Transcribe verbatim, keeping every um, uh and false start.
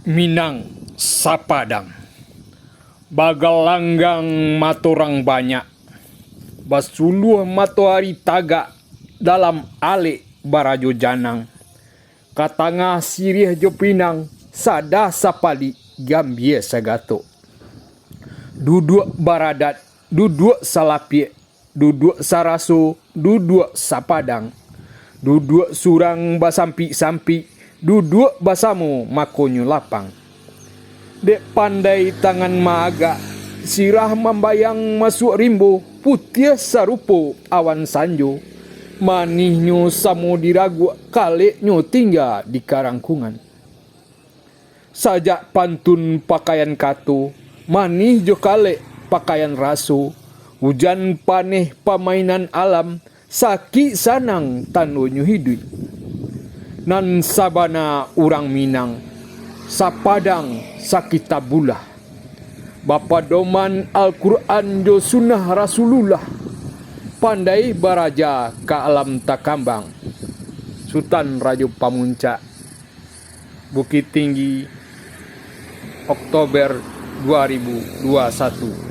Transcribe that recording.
Minang Sapadang. Bagalanggang mato urang banyak, basuluah matoari tagak dalam alek barajo janang. Ka tangah siriah jo pinang, sada sapalik gambia sagatok. Duduak baradat, duduak salapiak, duduak saraso, duduak sapadang. Duduak surang basampik-sampik, duduak basamo makonyo lapang. Dek pandai tangan maagak, sirah mambayang masuak rimbo, putiah sarupo awan sanjo. Manihnyo samo diraguak, kaleknyo tingga di karangkungan. Sajak pantun pakaian kato, manih jo kalek pakaian raso, ujan paneh pamainan alam, sakik sanang tandonyo hiduik. Nan sabana urang Minang, sapadang sakitabullah. Bapadoman Al-Quran jo sunnah Rasulullah, pandai baraja ka alam takambang. Sutan Rajo Pamuncak, Bukittinggi, Oktober dua ribu dua satu.